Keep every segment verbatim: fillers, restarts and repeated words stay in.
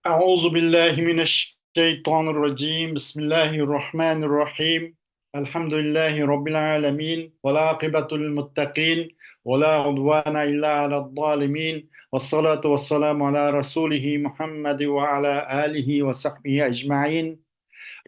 أعوذ بالله من الشيطان الرجيم. بسم الله الرحمن الرحيم. الحمد لله رب العالمين، والعاقبة للمتقين، ولا عدوان إلا على الظالمين، والصلاة والسلام على رسوله محمد وعلى آله وصحبه أجمعين.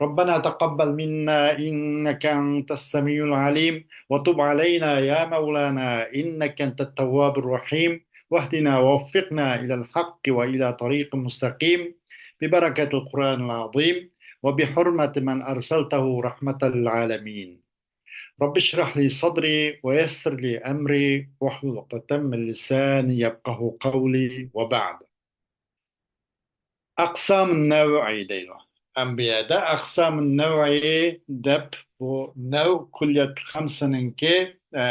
ربنا تقبل منا إنك أنت السميع العليم، وتب علينا يا مولانا إنك أنت التواب الرحيم، واهدنا ووفقنا إلى الحق وإلى طريق مستقيم، ببركة القرآن العظيم، وبحرمة من أرسلته رحمة للعالمين. رب اشرح لي صدري ويسر لي أمري واحلل عقدة من لساني يفقه قولي وبعد. ئەقسامۇن نەۋئى دەيدۇ. ئەمما بۇ يەردە ئەقسامۇن نەۋئى دەپ بۇ نەۋ كۈللىيەتۇل خەمسىنىڭكى، ئە،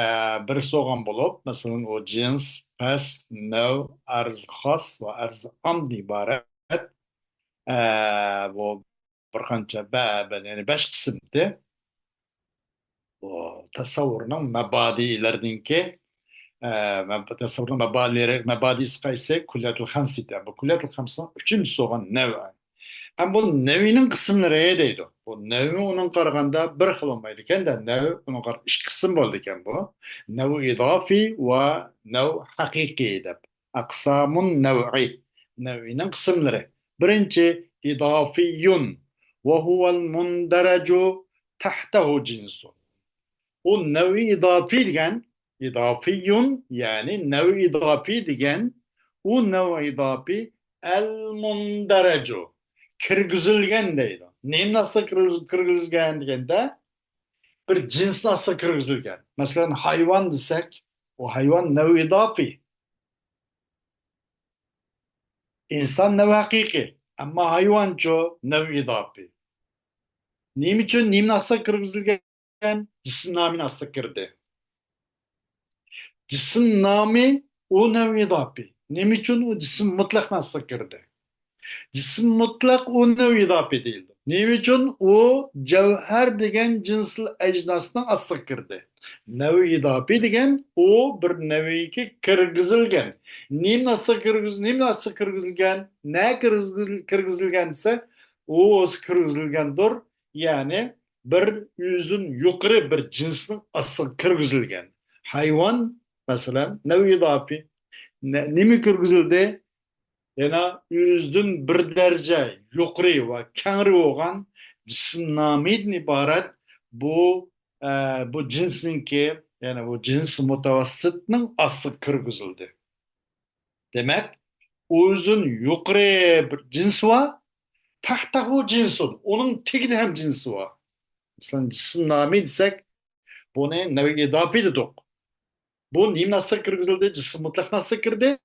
بىرسى بولغان بولۇپ، مەسىلەن، ئۇ جىنس، پەس، نەۋ، ئەرز خاس ۋە ئەرز ئامدىن ئىبارەت، ئە، بۇ بىر قانچە بە-، بە-، يەنى بەش قىسىمدى. بۇ تەسەۋۋۇرنىڭ مەبادىئلىرىنىڭكى، ئە، مەب-، تەسەۋۋۇرنىڭ مەبادىئلىرى، مەبادىئىسى قايسى؟ كۈللىيەتۇل خەمسە ئىكەن. بۇ كۈللىيەتۇل خەمسىنىڭ ئۈچىنچىسى بولغان نەۋ. ئەمما بۇ نەۋىنىڭ قىسىملىرى دەيدۇ. بۇ نەۋ ئۇنىڭغا قارىغاندا بىر خىل بولمايدىكەن-دە، نەۋ ئۇنىڭغا قارىغاندا ئىككى قىسىم بولىدىكەن بۇ. نەۋ ئىزافىي ۋە نەۋ ھەقىقىي دەپ. ئەقسامۇن نەۋئى، نەۋئىنىڭ قىسىملىرى. بىرىنچى، ئىزافىيۇن، ۋە ھۇۋەل مۇندەرەجۇ تەھتەھۇ جىنسۇن. ئۇ نەۋئى ئىزافىي دېگەن، ئىزافىيۇن، يەنى نەۋئى ئىزافىي دېگەن، ئۇ نەۋئى ئىزافىي ئەل مۇندەرەجۇ، كىرگۈزۈلگەن دەيدۇ. نېمىنى ئاستىغا كىرگۈز-، كىرگۈزۈلگەن دېگەندە، بىر جىنسنى ئاستىغا كىرگۈزۈلگەن. مەسىلەن، ھايۋان دېسەك، ئۇ ھايۋان نەۋئى ئىزافىي. ئىنسان نەۋ ھەقىقىي، ئەمما ھايۋانچۇ نەۋ ئىزافىي. نېمە ئۈچۈن، نېمىنى ئاستىغا كىرگۈزۈلگەن؟ جىسىم نامىنى ئاستىغا كىردى. جىسىم نامى ئۇ نەۋ ئىزافىي. نېمە ئۈچۈن؟ ئۇ جىسىم مۇتلەقنىڭ ئاستىغا كىردى. جىسىم مۇتلەق ئۇ نەۋ ئىزافىي دېيىلىدۇ. نېمە ئۈچۈن؟ ئۇ جەۋھەر دېگەن جىنسىل ئەجناسنىڭ ئاستىغا كىردى. نەۋ ئىزافىي دېگەن ئۇ بىر نەۋگە كىرگۈزۈلگەن. نېمىنىڭ ئاستىغا كىرگۈز-، نېمىنىڭ ئاستىغا كىرگۈزۈلگەن؟ نە كىرگۈزۈل-، كىرگۈزۈلگەن دېسە، ئۇ ئۆزى كىرگۈزۈلگەندۇر. يەنى بىر ئۆزىدىن يۇقىرى بىر جىنسنىڭ ئاستىغا كىرگۈزۈلگەن. ھايۋان، مەسىلەن، نەۋ ئىزافىي. نە-، نېمە كىرگۈزۈلدى؟ يەنە ئۆزىدىن بىر دەرىجە يۇقىرى ۋە كەڭرى بولغان جىسىم نامىدىن ئىبارەت بۇ، ئە، بۇ جىنسنىڭكى، يەنى بۇ جىنس مۇتەۋەسسىتنىڭ ئاستىغا كىرگۈزۈلدى. دېمەك، ئۆزىدىن يۇقىرى بىر جىنس بار، تەھتەھۇ جىنسۇن، ئۇنىڭ تېگىدە ھەم جىنس بار. مەسىلەن، جىسىم نامى دېسەك، بۇنى نەۋ ئىزافىي دېدۇق. بۇ نېمىنىڭ ئاستىغا كىرگۈزۈلدى؟ جىسىم مۇتلەقنىڭ ئاستىغا كىردى.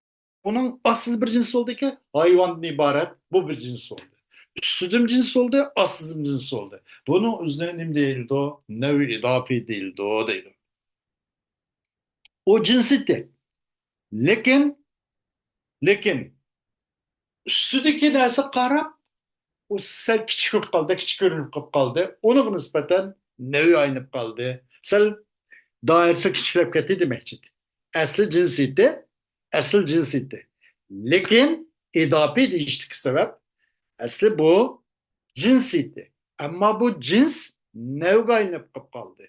ئۇنىڭ ئاستىدا بىر جىنس بولدىكەن، ھايۋاندىن ئىبارەت بۇ بىر جىنس بولدى. ئۈستىدىن جىنس بولدى، ئاستىدىن جىنس بولدى. بۇنىڭ ئۆزىنى نېمە دېيىلىدۇ؟ نەۋ ئىزافىي دېيىلىدۇ، دەيدۇ. ئۇ جىنسىيىتى. لېكىن، لېكىن ئۈستىدىكى نەرسىگە قاراپ، ئۇ سەل كىچىك بولۇپ قالدى، كىچىك كۆرۈنۈپ قالىپ قالدى. ئۇنىڭغا نىسبەتەن نەۋ ئايلىنىپ قالدى. سەل دائىرىسى كىچىكلەپ كەتتى دېمەكچى. ئەسلى جىنسىيىتى، ئەسلى جىنسىيىتى. لېكىن ئىزافىي دېيىشتىكى سەۋەب، ئەسلى بۇ جىنسىيىتى. ئەمما بۇ جىنس نەۋگە ئايلىنىپ قالىپ قالدى.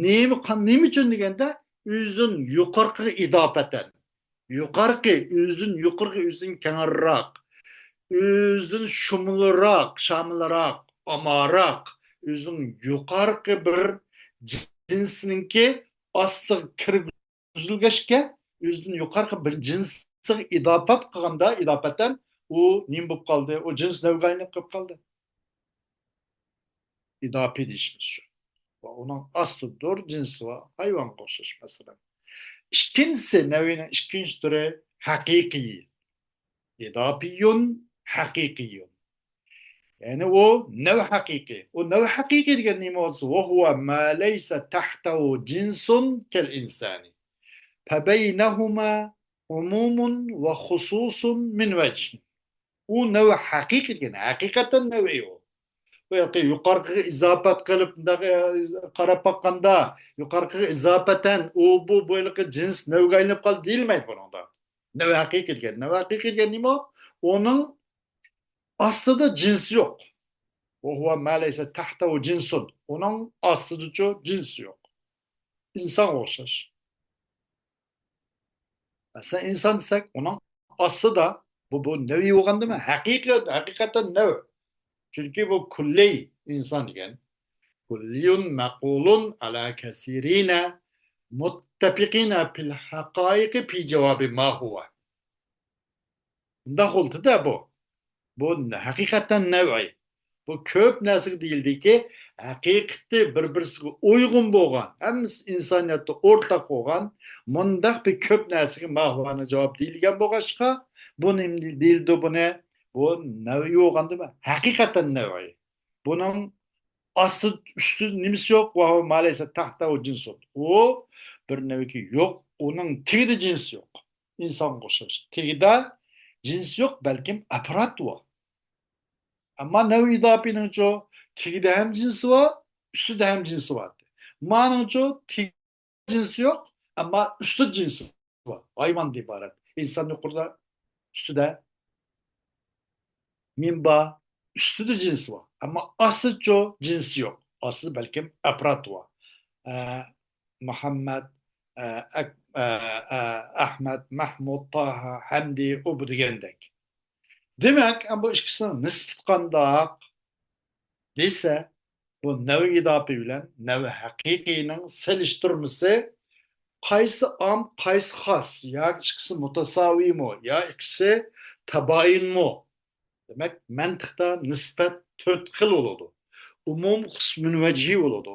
نېمە، نېمە ئۈچۈن دېگەندە، ئۆزىدىن يۇقىرىقىغا ئىزاپەتەن. يۇقىرىقى، ئۆزىدىن يۇقىرىقى، ئۆزىدىن كەڭرىراق، ئۆزىدىن شۇمۇلراق، شامىلراق، ئامراق، ئۆزىنىڭ يۇقىرىقى بىر جىنسنىڭكى ئاستىغا كىرگۈزۈلگەچكە، ئۆزىدىن يۇقىرىقى بىر جىنسىغا ئىزاپەت قىلغاندا، ئىزاپەتەن ئۇ نېمە بولۇپ قالدى؟ ئۇ جىنس نەۋگە ئايلىنىپ قېلىپ قالدى. ئىزافىي دېيىشىمىز شۇ. ۋە ئۇنىڭ ئاستىدۇر، جىنسى بار، ھايۋانغا ئوخشاش، مەسىلەن. ئىككىنچىسى، نەۋىنىڭ ئىككىنچى تۈرى ھەقىقىي. ئىزافىيۇن، ھەقىقىيۇن. يەنى ئۇ نەۋ ھەقىقىي. ئۇ نەۋ ھەقىقىي دېگەن نېمە بولسا، ۋە ھۇۋە ما لەيسە تەھتەھۇ جىنسۇن كەل ئىنسانى. فەبەينەھۇمە ئۇمۇمۇن ۋە خۇسۇسۇن مىن ۋەجھ. ئۇ نەۋ ھەقىقىي دېگەن، ھەقىقەتەن نەۋ ئۇ. بۇ ياقى يۇقىرىقىغا ئىزاپەت قىلىپ، مۇنداق، ئە، قاراپ باققاندا، يۇقىرىقىغا ئىزاپەتەن ئۇ، بۇ، بۇ ھېلىقى جىنس نەۋگە ئايلىنىپ قالدى دېيىلمەيدۇ بۇنىڭدا. نەۋ ھەقىقىي دېگەن، نەۋ ھەقىقىي دېگەن نېمە؟ ئۇنىڭ ئاستىدا جىنسى يوق. وهو ما ليس تحته جنس. ئۇنىڭ ئاستىدىچۇ جىنسى يوق. ئىنسانغا ئوخشاش. مەسىلەن، ئىنسان دېسەك، ئۇنىڭ ئاستىدا، بۇ، بۇ نەۋى بولغاندىمۇ؟ ھەقىقەت، ھەقىقەتەن نەۋ. چۈنكى بۇ كۈللىي ئىنسان دېگەن. كلي معقول على كثيرين متفقين في الحقائق في جواب ما هو. بۇنداق بولدى-دە بۇ. بۇ ھەقىقەتەن نەۋئى. بۇ كۆپ نەرسىگە دېيىلدىكى، ھەقىقىتى بىر-بىرسىگە ئۇيغۇن بولغان، ھەممىسى ئىنسانىيەتتە ئورتاق بولغان مۇنداق بىر كۆپ نەرسىگە ماھۇۋانى جاۋاب دېيىلگەن بولغاچقا، بۇ نېمە دېيىلدى بۇنى؟ بۇ نەۋئى بولغاندىمۇ؟ ھەقىقەتەن نەۋئى. بۇنىڭ ئاستى، ئۈستى نېمىسى يوق؟ وهو ما ليس تحته جنس. ئۇ بىر نەۋىكى يوق، ئۇنىڭ تېگىدە جىنسى يوق. ئىنسانغا ئوخشاش. تېگىدە جىنسى يوق، بەلكىم ئەپراد بار. ئەمما نەۋ ئىداپىنىڭچۇ تېگىدە ھەم جىنسى بار، ئۈستىدە ھەم جىنسى بار. مانىڭچۇ تېگىدە جىنسى يوق، ئەمما ئۈستىدە جىنسى بار. ھايۋاندىن ئىبارەت. ئىنسان يۇقىرىدا، ئۈستىدە. مىم بار، ئۈستىدە جىنسى بار. ئەمما ئاستىدىچۇ جىنسى يوق. ئاستىدا بەلكىم ئەپراد بار. ئە، مۇھەممەد، ئە، ئەك-، ئە، ئە، ئەھمەد، مەھمۇد، تاھا، ھەمدى، ئۇ بۇ دېگەندەك. دېمەك، بۇ ئىككىسىنىڭ نىسبىتى قانداق دېسە، بۇ نەۋ ئىداپى بىلەن نەۋ ھەقىقىينىڭ سېلىشتۇرمىسى قايسى ئام، قايسى خاس، ياكى ئىككىسى مۇتەساۋىمۇ، يا ئىككىسى تابايۇنمۇ؟ دېمەك، مەنتىقتا نىسبەت تۆت خىل بولىدۇ. ئومۇم، خۇسۇس، مۇنۋەجىھ بولىدۇ.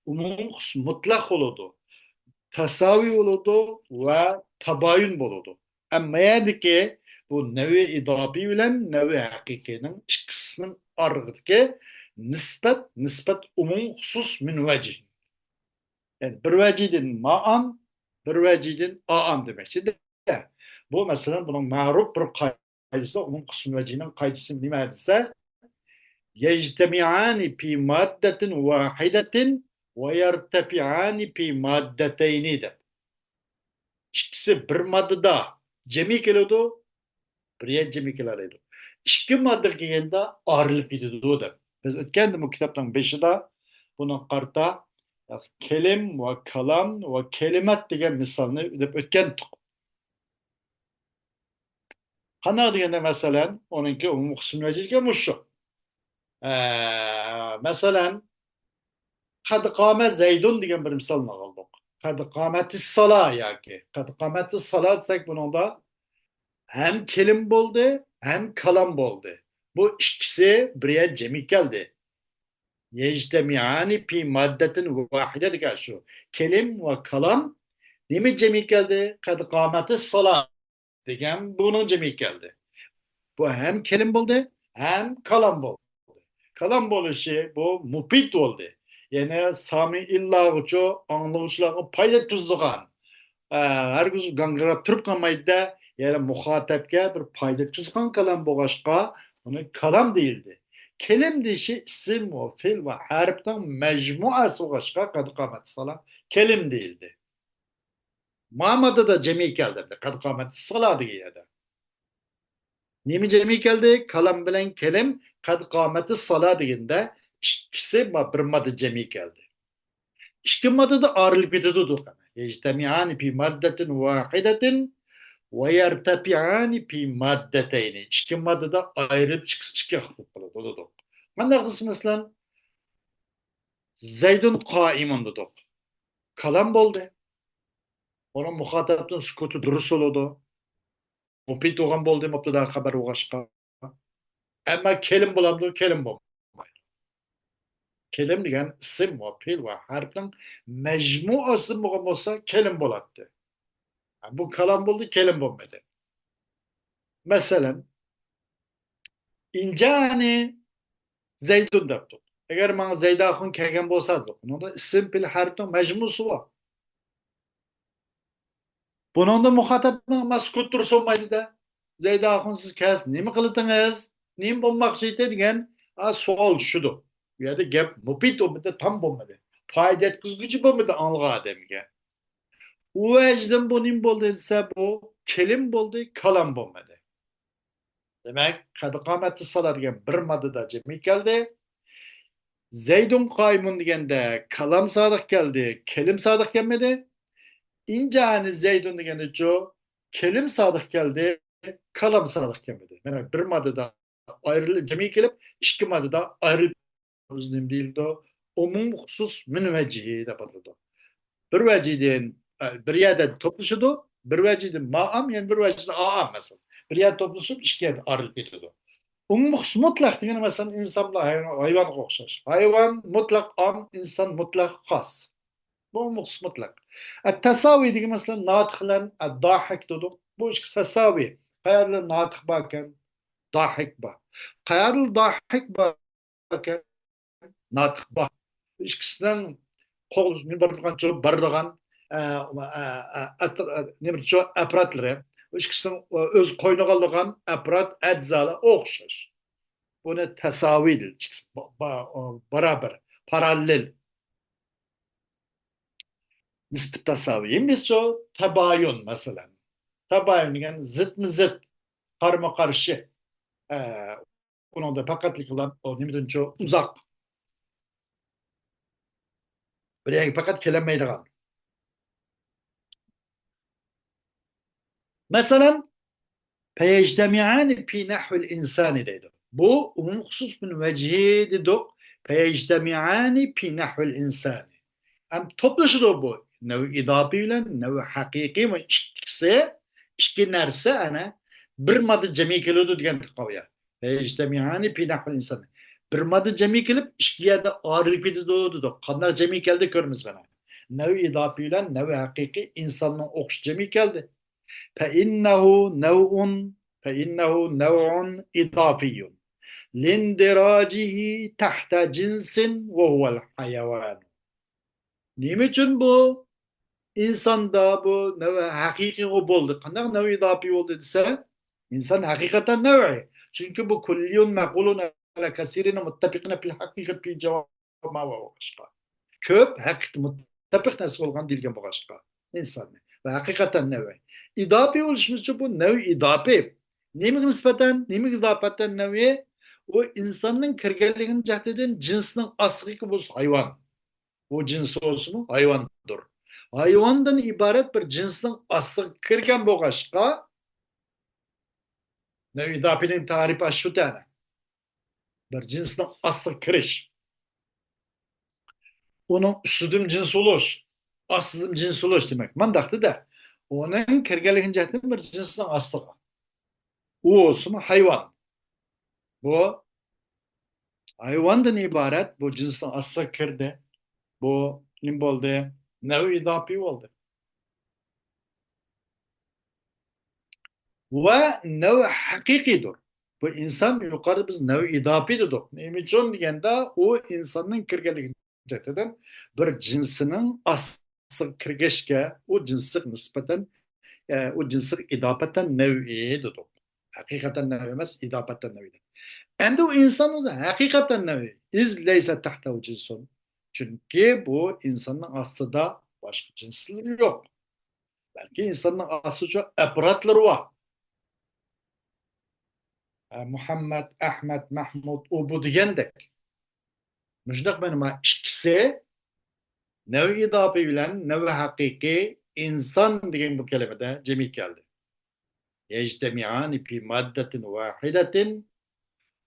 ئومۇم، خۇسۇس، مۇتلەق بولىدۇ. تەساۋى بولىدۇ ۋە تابايۇن بولىدۇ. ئەمما يەردىكى بۇ نەۋى ئىداپى بىلەن نەۋى ھەقىقىينىڭ ئىككىسىنىڭ ئارىلىقىدىكى نىسبەت، نىسبەت ئومۇم، خۇسۇس، مۇنۋەجىھ. يەنى بىر ۋەجىدىن مائام، بىر ۋەجىدىن ئائام دېمەكچى. بۇ، مەسىلەن، بۇنىڭ مەرۇپ بىر قائىدىسى، ئومۇم، خۇسۇس، مۇنۋەجىھنىڭ قائىدىسى نېمە دېسە، يەجتەمىئانى فى ماددەتىن ۋاھىدەتىن ۋە يەرتەپىئانى فى ماددەتەينى دەپ. ئىككىسى بىر ماددىدا جەمئىي كېلىدۇ، بىر يەردە جەمئىي كېلەلەيدۇ. ئىككى ماددىغا كەلگەندە ئايرىلىپ كېتىدۇ دەپ. بىز ئۆتكەندىمۇ كىتابنىڭ بېشىدا بۇنىڭغا قارىتا كېلىم ۋە كالام ۋە كېلىمات دېگەن مىسالنى دەپ ئۆتكەنتۇق. قانداق دېگەندە، مەسىلەن، ئۇنىڭكى ئومۇمىي قىسمى ۋەجىدىكى مۇشۇ. ئە، مەسىلەن، قەد قامە زەيدۇن دېگەن بىر مىسالنى ئالدۇق. قەد قامەتىس سالا ياكى قەد قامەتىس سالا دېسەك، بۇنىڭدا ھەم كېلىم بولدى، ھەم كالام بولدى. بۇ ئىككىسى بىر يەر جەمئىي كەلدى. يەجتەمىئانى پى ماددەتىن ۋاھىدە دېگەن شۇ. كېلىم ۋە كالام نېمە جەمئىي كەلدى؟ قەد قامەتىس سالا دېگەن بۇنىڭ جەمئىي كەلدى. بۇ ھەم كېلىم بولدى، ھەم كالام بولدى. كالام بولۇشى بۇ مۇپىت بولدى. يەنى سامىئىنلارغىچۇ، ئاڭلىغۇچىلارغا پايدا يەتكۈزىدىغان، ئە، ھەرگىز گاڭگىراپ تۇرۇپ قالمايدۇ-دە، يەنى مۇخاتەپكە بىر پايدا يەتكۈزىدىغان كالام بولغاچقا، ئۇنى كالام دېيىلدى. كېلىم دېيىشى ئىسىم ۋە پېئىل ۋە ھەرپنىڭ مەجمۇئەسى بولغاچقا، قەد قامەتىس سالا كېلىم دېيىلدى. ما ماددىدا جەمئىي كەلدى، قەد قامەتىس سالا دېگەن يەردە. نېمە جەمئىي كەلدى؟ كالام بىلەن كېلىم قەد قامەتىس سالا دېگەندە ئىككىسى ما-، بىر ماددا جەمئىي كەلدى. ئىككى ماددىدا ئايرىلىپ كېتىدۇ دېدۇق. يەجتەمىئانى پى ماددەتىن ۋاھىدەتىن ۋە يەرتەپىئانى پى ماددەتەينى. ئىككى ماددىدا ئايرىلىپ چىقىش ئىككى خىل بولۇپ قالىدۇ دېدۇق. قانداق دېسە، مەسىلەن، زەيدۇن قائىمۇن دېدۇق. كالام بولدى. ئۇنىڭ مۇخاتەپتىن سۈكۈتى دۇرۇس بولىدۇ. مۇپىت بولغان بولدى، مۇبتەدا خەبەر بولغاچقا. ئەمما كېلىم بولامدۇ؟ كېلىم بولمايدۇ. كېلىم دېگەن ئىسىم ۋە پېئىل ۋە ھەرپنىڭ مەجمۇئاسى بولغان بولسا، كېلىم بولاتتى. بۇ كالام بولدى، كېلىم بولمىدى. مەسىلەن، ئىنجانى زەيدۇن دەپتۇق. ئەگەر ماڭا زەيدە ئاخۇن كەلگەن بولسا، دېدۇق. بۇنىڭدا ئىسىم، پېئىل، ھەرپنىڭ مەجمۇئاسى بار. بۇنىڭدا مۇخاتەپنىڭ مەسكۇت تۇرسا بولمايدۇ-دە. زەيدە ئاخۇن سىز كەلسە نېمە قىلدىڭىز؟ نېمە بولماقچى ئىدى دېگەن، ئا، سوئال چۈشىدۇ. بۇ يەردە گەپ مۇپىت بولمىدى، تام بولمىدى. پايدا يەتكۈزگۈچى بولمىدى ئاڭلىغان ئادەمگە. ئۇ ۋەجىدىن بۇ نېمە بولدى دېسە، بۇ كېلىم بولدى، كالام بولمىدى. دېمەك، قەد قامەتىس سالا دېگەن بىر ماددىدا جەمئىي كەلدى. زەيدۇن قائىمۇن دېگەندە كالام سادىق كەلدى، كەلىم سادىق كەلمىدى. ئىن جائەنى زەيدۇن دېگەندىچۇ، كەلىم سادىق كەلدى، كالام سادىق كەلمىدى. مانا بىر ماددىدا ئايرىلىپ، جەمئىي كېلىپ، ئىككى ماددىدا ئايرىلىپ، نېمە دېيىلىدۇ؟ ئومۇم خۇسۇس مىن ۋەجھى دەپ ئاتىلىدۇ. بىر ۋەجھىدىن، ئە، بىر يەردە توپلىشىدۇ، بىر ۋەجھىدىن مائام، يەنە بىر ۋەجھىدىن ئائام مەسىلەن. بىر يەردە توپلىشىپ، ئىككى يەردە ئايرىلىپ كېتىدۇ. ئومۇم خۇسۇس مۇتلەق دېگىنى مەسىلەن، ئىنسان بىلەن ھايۋان، ھايۋانغا ئوخشاش. ھايۋان مۇتلەق ئام، ئىنسان مۇتلەق خاس. بۇ مۇخلىس مۇتلەق. ئەت-تەساۋى دېگەن مەسىلەن، ناتىق بىلەن ئەد-داھىك دېدۇق. بۇ ئىككىسى تەساۋى. قەيەردە ناتىق باركەن، داھىك بار. قەيەردە داھىك باركەن، ناتىق بار. بۇ ئىككىسىنىڭ قول، نېمە بارىدىغان، بارىدىغان، ئە، ئە، ئە، ئەت-، ئە، نېمە، ئەپراتلىرى. بۇ ئىككىسىنىڭ ئۆز قوينىغا ئالىدىغان ئەپرات، ئەجزالار ئوخشاش. بۇنى تەساۋى دېدۇق. ئىككىسى با-، با-، بارابەر، پاراللېل. نىسبىت تەساۋى. ئەمدىچۇ تەبايۇن، مەسىلەن. تەبايۇن دېگەن زىتمۇ زىت، قارمۇ قارشى. ئە، ئۇنىڭدا پەقەتلىكلا ئۇ نېمىدىنچۇ ئۇزاق. بىر يەرگە پەقەت كېلەلمەيدىغان. مەسىلەن، فيجتمعان في نحو الإنسان دەيدۇ. بۇ ئومۇم خۇسۇس مىن ۋەجھى دېدۇق. فيجتمعان في نحو الإنسان. ھەم توپلىشىدۇ بۇ. نەۋ ئىداپى بىلەن نەۋ ھەقىقىي، بۇ ئىككىسى، ئىككى نەرسە ئەنە بىر ماددا جەمئىي كېلىدۇ دېگەن قاۋيا. فيجتمعان في نحو الإنسان. بىر ماددا جەمئىي كېلىپ، ئىككى يەردە ئايرىلىپ كېتىدۇ دېدۇق. قانداق جەمئىي كەلدى كۆرىمىز مانا. نەۋ ئىداپى بىلەن نەۋ ھەقىقىي ئىنساننىڭ ئوخشاش جەمئىي كەلدى. فإنه نوع، فإنه نوع إضافي لاندراجه تحت جنس وهو الحيوان. نېمە ئۈچۈن بۇ ئىنساندا بۇ نەۋ ھەقىقىيغا بولدى؟ قانداق نەۋ ئىداپىي بولدى دېسە، ئىنسان ھەقىقەتەن نەۋئى. چۈنكى بۇ كلي معقول على كثير متفقين في الحقيقة في جواب ما بولغاچقا. كۆپ ھەقىقىي مۇتتەپىق نەرسە بولغان دېيىلگەن بولغاچقا، ئىنساننى. ۋە ھەقىقەتەن نەۋئى. ئىداپىي بولۇشىمىزچە بۇ نەۋ ئىداپىي. نېمىگە نىسبەتەن، نېمىگە ئىزاپەتەن نەۋئى؟ ئۇ ئىنساننىڭ كىرگەنلىكىنىڭ جەھىتىدىن جىنسنىڭ ئاستىغىكى بولسا ھايۋان. ئۇ جىنسى بولسىمۇ ھايۋاندۇر. ھايۋاندىن ئىبارەت بىر جىنسنىڭ ئاستىغا كىرگەن بولغاچقا، نەۋ ئىداپىنىڭ تەرىپى ئاشۇ تەنە. بىر جىنسنىڭ ئاستىغا كىرىش. ئۇنىڭ ئۈستىدىن جىنس بولۇش، ئاستىدىن جىنس بولۇش دېمەك. مانداقتا-دە، ئۇنىڭ كىرگەنلىكىنىڭ جەھەتتىن بىر جىنسنىڭ ئاستىغا. ئۇ بولسىمۇ ھايۋان. بۇ ھايۋاندىن ئىبارەت، بۇ جىنسنىڭ ئاستىغا كىردى. بۇ نېمە بولدى؟ نەۋ ئىداپىي بولدى. ۋە نەۋ ھەقىقىيدۇر. بۇ ئىنسان يۇقىرىدا بىز نەۋ ئىداپىي دېدۇق. نېمە ئۈچۈن دېگەندە، ئۇ ئىنساننىڭ كىرگەنلىكىنىڭ جەھىتىدىن بىر جىنسىنىڭ ئاستىغا كىرگەچكە، ئۇ جىنسىغا نىسبەتەن، ئە، ئۇ جىنسىغا ئىداپەتەن نەۋئى دېدۇق. ھەقىقەتەن نەۋئى ئەمەس، ئىداپەتەن نەۋئى. ئەمدى ئۇ ئىنسان ئۆزى ھەقىقەتەن نەۋئى. إذ ليس تحته جنس. چۈنكى بۇ ئىنساننىڭ ئاستىدا باشقا جىنسلىرى يوق. بەلكى ئىنساننىڭ ئاستىچۇ ئەپراتلىرى بار. ئە، مۇھەممەد، ئەھمەد، مەھمۇد، ئۇ بۇ دېگەندەك. مۇشۇنداق مانا ئىككىسى نەۋ ئىداپى بىلەن نەۋ ھەقىقىي ئىنسان دېگەن بۇ كەلىمىدە جەمئىي كەلدى. يجتمعان في مادة واحدة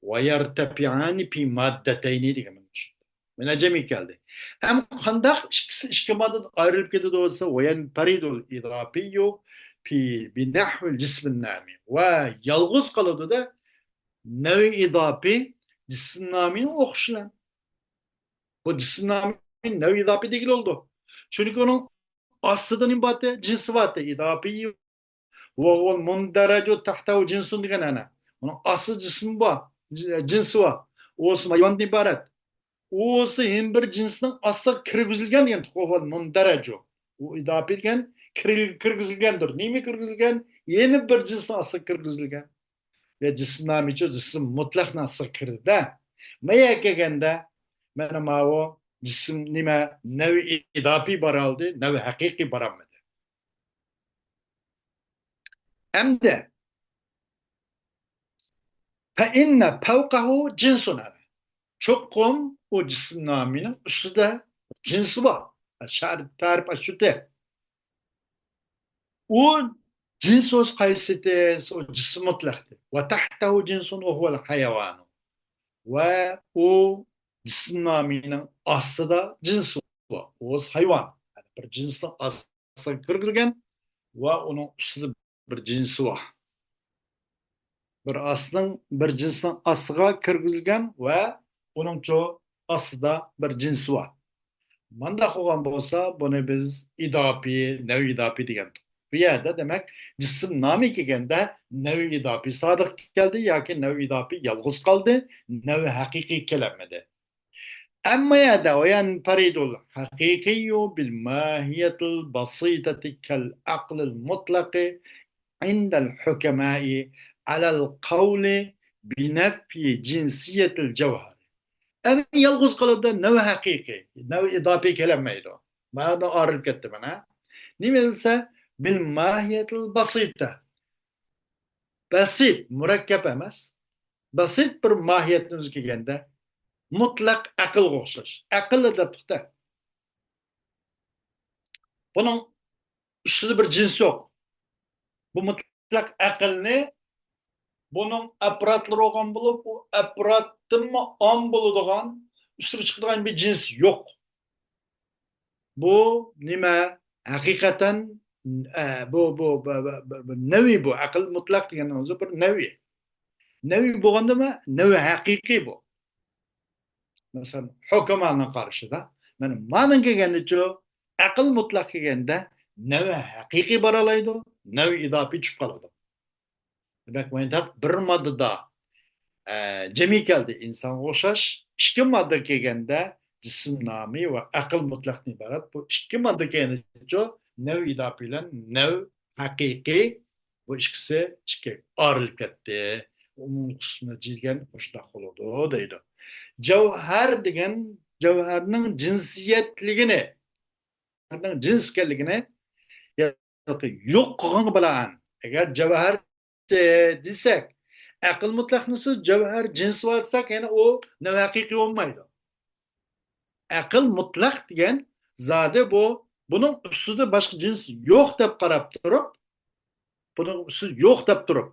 ويرتفعان في مادتين دېگەن مانا شۇ. مانا جەمئىي كەلدى. ئەمما قانداق ئىككىسى ئىككى ماددىدىن ئايرىلىپ كېتىدۇ دېسە، وينفرد الإضافي في، بنحو الجسم النامي. ۋە يالغۇز قالىدۇ-دە، نەۋ ئىداپى جىسىم نامىنى ئوخشىلەن. بۇ جىسىم نامى نەۋ ئىداپى دېگىلى بولىدۇ. چۈنكى ئۇنىڭ ئاستىدا نېمە بارتى؟ جىنسى بارتى. ئىداپى وهو المندرج تحته جنس دېگەن ئەنە. ئۇنىڭ ئاستىدا جىسمى بار، ج-، جىنسى بار. ئۇ بولسا ھايۋاندىن ئىبارەت. ئۇ بولسا يەنە بىر جىنسنىڭ ئاستىغا كىرگۈزۈلگەن دېگەن. وهو المندرج. ئۇ ئىداپە دېگەن كىر-، كىرگۈزۈلگەندۇر. نېمە كىرگۈزۈلگەن؟ يەنە بىر جىنسنىڭ ئاستىغا كىرگۈزۈلگەن. يا جىسىم نامىچۇ، جىسىم مۇتلەقنىڭ ئاستىغا كىردى-دە. ما يەرگە كەلگەندە، مانا ماۋۇ جىسىم نېمە؟ نەۋ ئىداپىي بارالدى، نەۋ ھەقىقىي بارالمىدى. ئەمدى فإن فوقه جنس، چوقۇم ئۇ جىسىم نامىنىڭ ئۈستىدە جىنسى بار. شەرت، تەرىپ ئاشۇتى. ئۇ جىنس ئۆز قايسىتى؟ ئۇ جىسىم مۇتلەقتى. وتحته جنس وهو الحيوان. ۋە ئۇ جىسىم نامىنىڭ ئاستىدا جىنسى بار. ئۇ ھايۋان. يەنى بىر جىنسنىڭ ئاستىغا كىرگۈزگەن ۋە ئۇنىڭ ئۈستىدە بىر جىنسى بار. بىر ئاستىنىڭ، بىر جىنسنىڭ ئاستىغا كىرگۈزۈلگەن ۋە ئۇنىڭچۇ ئاستىدا بىر جىنسى بار. مانداق بولغان بولسا، بۇنى بىز ئىداپى، نەۋ ئىداپى دېگەن. بۇ يەردە، دېمەك، جىسىم نامى كەلگەندە نەۋ ئىداپى سادىق كەلدى ياكى نەۋ ئىداپى يالغۇز قالدى، نەۋ ھەقىقىي كېلەلمىدى. ئەمما يەردە وينفرد الحقيقي بالماهية البسيطة كالعقل المطلق عند الحكماء على القول بنفي جنسية الجوهر. ئەمما يالغۇز قالىدۇ، نەۋ ھەقىقىي، نەۋ ئىداپىي كېلەلمەيدۇ. مانا ئايرىلىپ كەتتى مانا. نېمە دېسە، بالماهية البسيطة. بەسىت، مۇرەككەپ ئەمەس. بەسىت بىر ماھىيەتنى ئۆزى كەلگەندە، مۇتلەق ئەقىلگە ئوخشاش. ئەقىل دەپ پۇختا. بۇنىڭ ئۈستىدە بىر جىنس يوق. بۇ مۇتلەق ئەقىلنى، بۇنىڭ ئەپراتلىرى بولغان بولۇپ، ئۇ ئەپراتتىنمۇ ئام بولىدىغان، ئۈستىگە چىقىدىغان بىر جىنس يوق. بۇ نېمە؟ ھەقىقەتەن، ئە، بۇ، بۇ، بۇ، بۇ، بۇ، بۇ نەۋى بۇ. ئەقىل مۇتلەق دېگەننىڭ ئۆزى بىر نەۋى. نەۋى بولغاندىمۇ، نەۋى ھەقىقىي بۇ. مەسىلەن، ھۆكمانىڭ قارىشىدا. مانا، مانىڭ كەلگەندىچۇ، ئەقىل مۇتلەق كەلگەندە نەۋى ھەقىقىي بارالايدۇ، نەۋى ئىداپىي چۈشۈپ قالىدۇ. دېمەك، مانا بىر ماددىدا، ئە، جەمئىي كەلدى ئىنسانغا ئوخشاش. ئىككى ماددا كەلگەندە جىسىم نامى ۋە ئەقىل مۇتلەقتىن ئىبارەت. بۇ ئىككى ماددا كەلگەندىچۇ نەۋ ئىداپىي بىلەن نەۋ ھەقىقىي، بۇ ئىككىسى ئىككى ئايرىلىپ كەتتى. ئومۇمىي خۇسۇسىي نەتىجە دېگەن مۇشۇنداق بولىدۇ دەيدۇ. جەۋھەر دېگەن، جەۋھەرنىڭ جىنسىيەتلىكىنى، جەۋھەرنىڭ جىنس ئىكەنلىكىنى يوق قىلغانغا بىنائەن، ئەگەر جەۋھەر دېسەك، ئەقىل مۇتلەقنىسى جەۋھەر جىنسى بار دېسەك، يەنە ئۇ نەۋ ھەقىقىي بولمايدۇ. ئەقىل مۇتلەق دېگەن زادى بۇ، بۇنىڭ ئۈستىدە باشقا جىنس يوق دەپ قاراپ تۇرۇپ، بۇنىڭ ئۈستىدە يوق دەپ تۇرۇپ،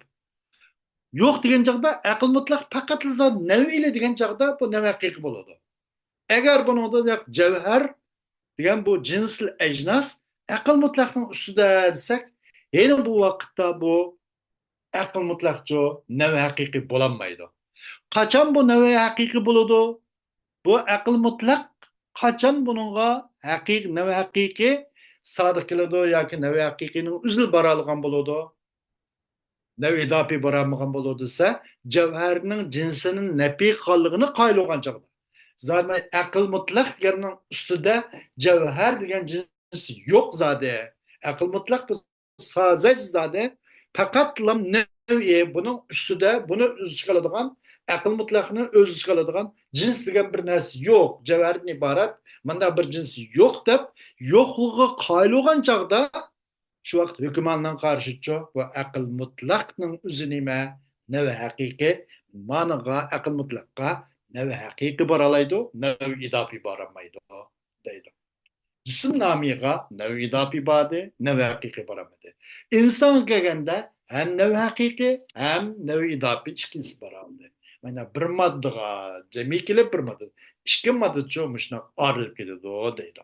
يوق دېگەن چاغدا ئەقىل مۇتلەق پەقەتلا زادى نەۋىلا دېگەن چاغدا بۇ نەۋ ھەقىقىي بولىدۇ. ئەگەر بۇنىڭدا جەۋھەر دېگەن بۇ جىنسىل ئەجناس ئەقىل مۇتلەقنىڭ ئۈستىدە دېسەك، يەنە بۇ ۋاقىتتا بۇ ئەقىل مۇتلەقچۇ نەۋ ھەقىقىي بولالمايدۇ. قاچان بۇ نەۋ ھەقىقىي بولىدۇ؟ بۇ ئەقىل مۇتلەق قاچان بۇنىڭغا ھەقىقىي، نەۋ ھەقىقىي سادىق كېلىدۇ ياكى نەۋ ھەقىقىينىڭ ئۆزىلا بارالىغان بولىدۇ؟ نەۋ ئىداپىي بارالمىغان بولىدۇ دېسە، جەۋھەرنىڭ جىنسىنى نەپىي قىلغانلىقىنى قايىل بولغان چاغدا. زادى ئەقىل مۇتلەق دېگەننىڭ ئۈستىدە جەۋھەر دېگەن جىنس يوق زادى. ئەقىل مۇتلەق بۇ سازەج زادى. پەقەتلا نەۋئى، بۇنىڭ ئۈستىدە بۇنى ئۆز ئىچىگە ئالىدىغان، ئەقىل مۇتلەقنى ئۆز ئىچىگە ئالىدىغان جىنس دېگەن بىر نەرسە يوق، جەۋھەردىن ئىبارەت، مۇنداق بىر جىنس يوق دەپ، يوقلۇقىغا قايىل بولغان چاغدا، شۇ ۋاقىت ھۆكماننىڭ قارىشىچۇ، بۇ ئەقىل مۇتلەقنىڭ ئۆزى نېمە؟ نەۋ ھەقىقىي. مانىغا، ئەقىل مۇتلەققا نەۋ ھەقىقىي بارالايدۇ، نەۋ ئىداپىي بارالمايدۇ دەيدۇ. جىسىم نامىغا نەۋ ئىداپىي باردى، نەۋ ھەقىقىي بارالمىدى. ئىنسانغا كەلگەندە ھەم نەۋ ھەقىقىي، ھەم نەۋ ئىداپىي ئىككىلىسى بارالدى. مانا بىر ماددىغا جەمئىي كېلىپ، بىر ماددا، ئىككى ماددىچۇ مۇشۇنداق ئايرىلىپ كېتىدۇ دەيدۇ.